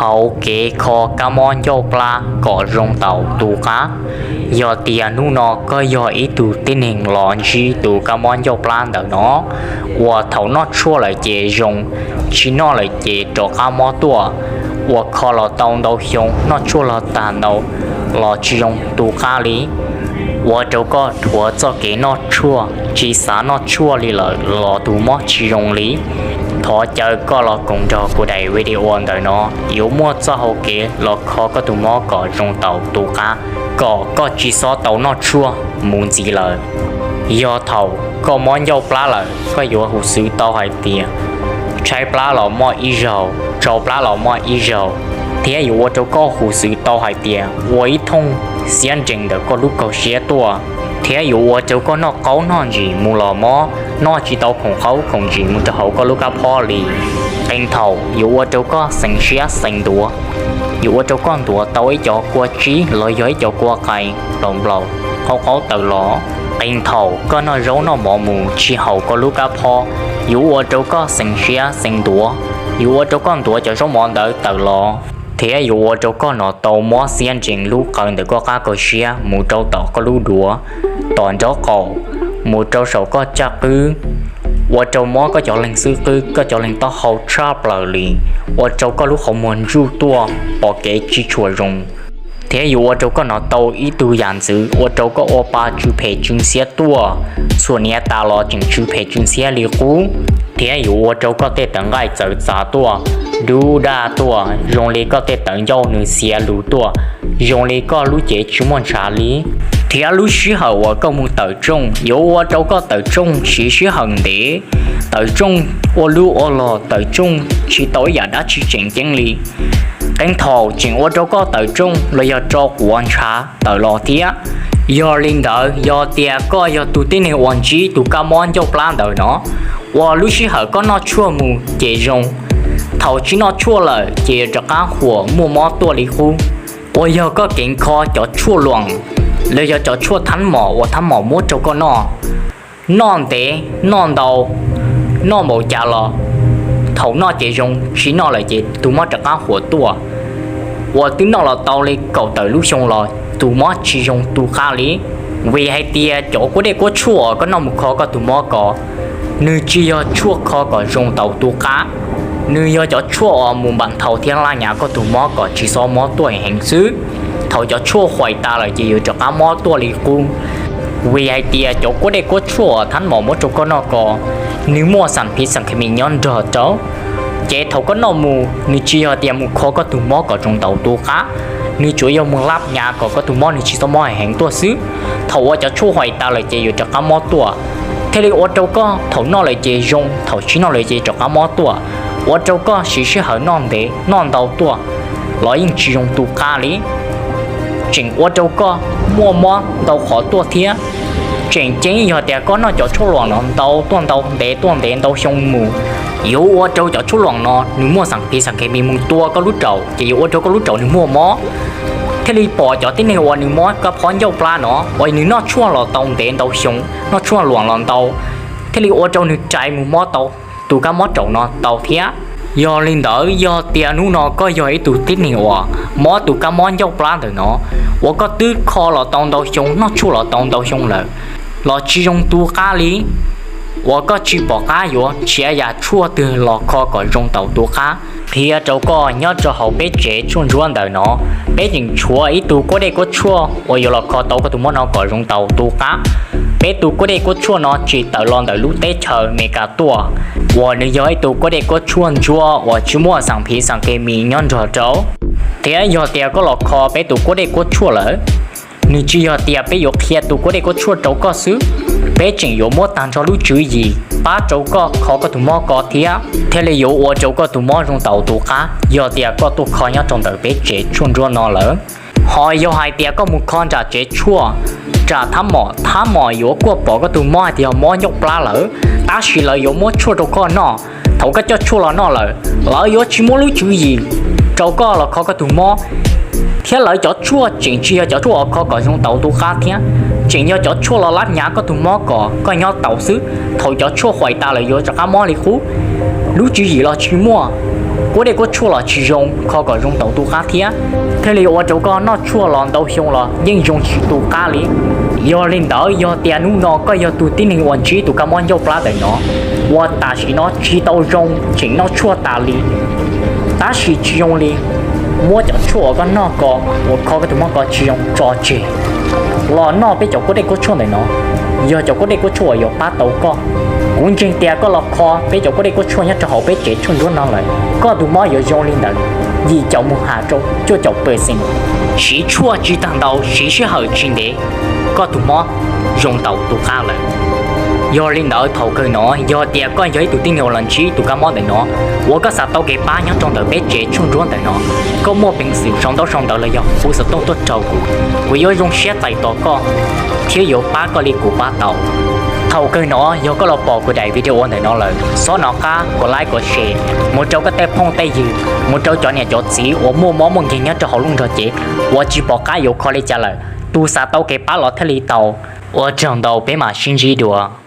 Hauv kev kho kab mob ncauj plab kom zoo taus tus qab. Yog tias hnub no koj yog ib tug tib neeg los ntsib tus kab mob ncauj plab ntawm no, uas thaum noj tshuaj lawm ces zoo, tsis noj lawm ces rov qab mob tuaj, uas kho los tau ntau xyoo noj tshuaj los tag ntau los tsis zoo tus qab li. Ua rau koj dhuav txoj kev noj tshuaj, tsis xav noj tshuaj li lawm los tus mob tsis zoo li. Thov caw koj los koom nrog kuv daim video ntawm no, yuav muaj txoj hau kev los kho koj tus mob kom zoo taus tus qab, kom koj tsis xob tau noj tshuaj mus ntxiv lawm. Yog thaum koj mob ncauj plab lawm, koj yuav huv xwv tau hais tias tshaib plab los muaj ib zaug, tsau plab los muaj ib zaug, thiab yuav ua rau koj huv xwv tau hais tias ua ib thooj xiab nrees ntawm koj lub kaum siab tuaj, thiab yuav ua rau koj noj qaub noj ntsis mus los mob, noj tsis tau khoom qaub khoom ntsis mus rau hauv koj lub kab phob li. Qee thaum yuav ua rau koj xeev siab xeev ntuav, yuav ua rau koj ntuav tau ib co kua tsib los yog ib co kua qais los nplaum qaub qaub tawm los. Qee thaum koj noj zaub noj mov mus tsis haum koj lub kab phob, yuav ua rau koj xeev siab xeev ntuav, yuav ua rau koj ntuav cov zaub mov ntawd tawm los, thiab yuav ua rau koj hnov tau mob xiab nrees lub qawv ntawm koj qab koj siab mus rau tom koj lub duav, tom nraub qaum, mus rau saum koj caj qwb, ua rau mob koj cov leeg xwb qwb, koj cov leeg taub hau tshaj plaws li, ua rau koj lub qhov muag ntsuj tuaj pom kev tsis tshua zoo, thiab yuav ua rau koj hnov tau ib tug yam ntxwv ua rau koj ua pa tsw phem tsw ntxhiab tuaj, txhuam hniav tas los tseem tsw phem tsw ntxhiab li qub, thiab yuav ua rau koj tej tawv nqaij txawv txav tuaj, dub daj tuaj, zoo li koj tej tawv ncauj nws xiav lus tuaj, zoo li koj lub cev tsis muaj ntshav li, thiab lub sij hawm uas koj mus tawm rooj yuav ua rau koj tawm rooj siv sij hawm ntev, tawm rooj ua lub ua log, tawm rooj tsis tau ib yam dab tsi tseem ceeb li. Qee thaum tseem ua rau koj tawm rooj los yog rau quav ntshav tawm los thiab. Yog li ntawd, yog tias koj yog tus tib neeg uas ntsib tus kab mob ncauj plab ntawm no, uas lub sij hawm koj noj tshuaj mus ces zoo, thaum tsis noj tshuaj lawm ces yuav rov qab huam muaj mob tuaj li qub. Uas yog koj keev kho cov tshuaj luam los yog cov tshuaj thab mom uas thab mom muab rau koj noj, noj ntev noj ntau, noj npaum cas los thaum noj ces zoo, tsis noj lawm ces tus mob rov qab huam tuaj. Uas twb noj los tau li kaum tawm lub xyoo los tus mob tsis zoo tus qab li. Vim hais tias cov kuab dej kuab tshuaj uas koj noj mus kho koj tus mob ko, nws tsis yog tshuaj kho kom zoo taus tus qab, nws yog cov tshuaj uas mus npam nthau thiab laj nyav koj tus mob kom tsis txhob mob tuaj heev xwb. Thaum cov tshuaj huam tas lawm ces yuav rov qab mob tuaj li qub. Vim hais tias cov kuab dej kuab tshuaj uas thab mom muab rau koj noj ko, nws muaj xam phiv xam khes mis nyob nrog rau, ces thaum koj noj mus nws tsis yog tias mus kho koj tus mob kom zoo taus tus qab, nws tsuas yog mus laj nyav kom koj tus mob nws tsis txhob mob heev tuaj xwb. Thaum uas cov tshuaj huam tas lawm ces yuav rov qab mob tuaj, thiaj li ua rau koj thaum noj lawm ces zoo, thaum tsis noj lawm ces rov qab mob tuaj, ua rau koj siv sij hawm noj ntev noj ntau tuaj los yeej tsis zoo tus qab li. Tseem ua rau koj muaj mob ntau qhov tuaj thiab. Tseem ceeb yog tias koj noj cov tshuaj luam no ntau tuaj ntau ntev tuaj ntev ntau xyoo mus, yuav ua rau cov tshuaj luam no nws muaj xam phiv xam khes mis mus tua koj lub raum ces yuav ua rau koj lub raum nws muaj mob. Thiaj li pom cov tib neeg uas nws mob kab phob ncauj plab no uas nws noj tshuaj los tau ntev ntau xyoo, noj tshuaj luam los ntau, thiaj li ua rau nws rais mus mob tau tus kab mob raum no tau thiab. Yog li ntawd, yog tias hnub no koj yog ib tug tib neeg uas mob tus kab mob ncauj plab ntawm no, uas koj twb kho los tau ntau xyoo, noj tshuaj los tau ntau xyoo lawm los tsis zoo tus qab li, uas koj tsis pom qab yuav nrhiav yam tshuaj twg los kho kom zoo taus tus qab, qhia rau koj nyob rau hauv peb tsev tshuaj ntsuab ntawm no, peb tseem tshuav ib tug kuab dej kuab tshuaj uas yuav los kho tau koj tus mob no kom zoo taus tus qab. Peb tus kuab dej kuab tshuaj no tsis tawm los ntawm lub teb chaws Amelikas tuaj, uas nws yog ib tug kuab dej kuab tshuaj ntsuab uas tsis muaj xam phiv xam khes mis nyob nrog rau. Thiab yog tias koj los kho peb tus kuab dej kuab tshuaj lawm, nws tsis yog tias peb yuav qhia tus kuab dej kuab tshuaj rau koj xwb, peb tseem yuav muab tag nrho lub tswv yim pab rau koj kho koj tus mob ko thiab, thiaj li yuav ua rau koj tus mob zoo taus tus qab yog tias koj tuaj kho nyob rau ntawm peb tsev tshuaj ntsuab no lawm. Ho yog hais tias koj mus kho nram tsev tshuaj, nram thab mom, thab mom yuav kuaj pom koj tus mob hais tias yog mob ncauj plab lawm, tab sis lawv yuav muab tshuaj rau koj noj. Thaum koj coj tshuaj los noj lawm, lawv yuav tsis muab lub tswv yim rau koj los kho koj tus mob, thiab lawv cov tshuaj tseem tsis yog cov tshuaj uas kho kom zoo taus tus qab thiab, tseem yog cov tshuaj los lab nyav koj tus mob kom koj nyob taus xwb. Thaum cov tshuaj huam tas lawm yuav rov qab mob li qub, lub tswv yim los tsis muaj, Kuab dej kuab tshuaj los tsis zoo, kho kom zoo tau tu qab thiab. Thiaj li ua rau koj noj tshuaj los ntau xyoo los yeej zoo tsis tu qab li. Yog li ntawd, yog tias hnub no koj yog tus tib neeg uas ntsib tus kab mob ncauj plab ntawm no, uas tam sim no tsis tau zoo, tseem noj tshuaj tas li, tab sis tsis zoo li, muab cov tshuaj uas koj noj ko, uas kho koj tus mob ko tsis zoo tso tseg, los noj peb cov kuab dej kuab tshuaj ntawm no, yog cov kuab dej kuab tshuaj uas yuav pab tau koj. Kuv ntseeg tias koj los kho peb cov kuab dej kuab tshuaj nyob rau hauv peb tsev tshuaj ntsuab no lawm, koj tus mob yuav zoo li ntawm yim caum mus has rau cuaj caum percent. Siv tshuaj tsis tag ntau, siv sij hawm tsis ntev, koj tus mob zoo tau tu qab lawm. Yog li ntawd, thaum kawg no yog tias koj yog ib tug tib neeg uas los ntsib tus kab mob ntawm no, uas koj xav tau kev pab nyob rau ntawm peb tsev tshuaj ntsuab ntawm no, koj muaj peev xwm sau ntaub sau ntawv los yog hu xov tooj tuaj rau kuv, kuv yuav zoo siab txais tos koj thiab yuav pab koj li kuv pab tau. Thaum kawg no, yog koj los pom kuv daim video ntawm no lawm, xob nov qab kom like kom share mus rau koj tej phooj tej ywg, mus rau cov niam cov txiv uas muaj mob muaj nkeeg nyob rau hauv lub nrog cev uas tsis pom qab yuav kho li cas lawm. Tus xav tau kev pab los thiaj li tau. Ua tsaug ntau, peb mam sib ntsib dua.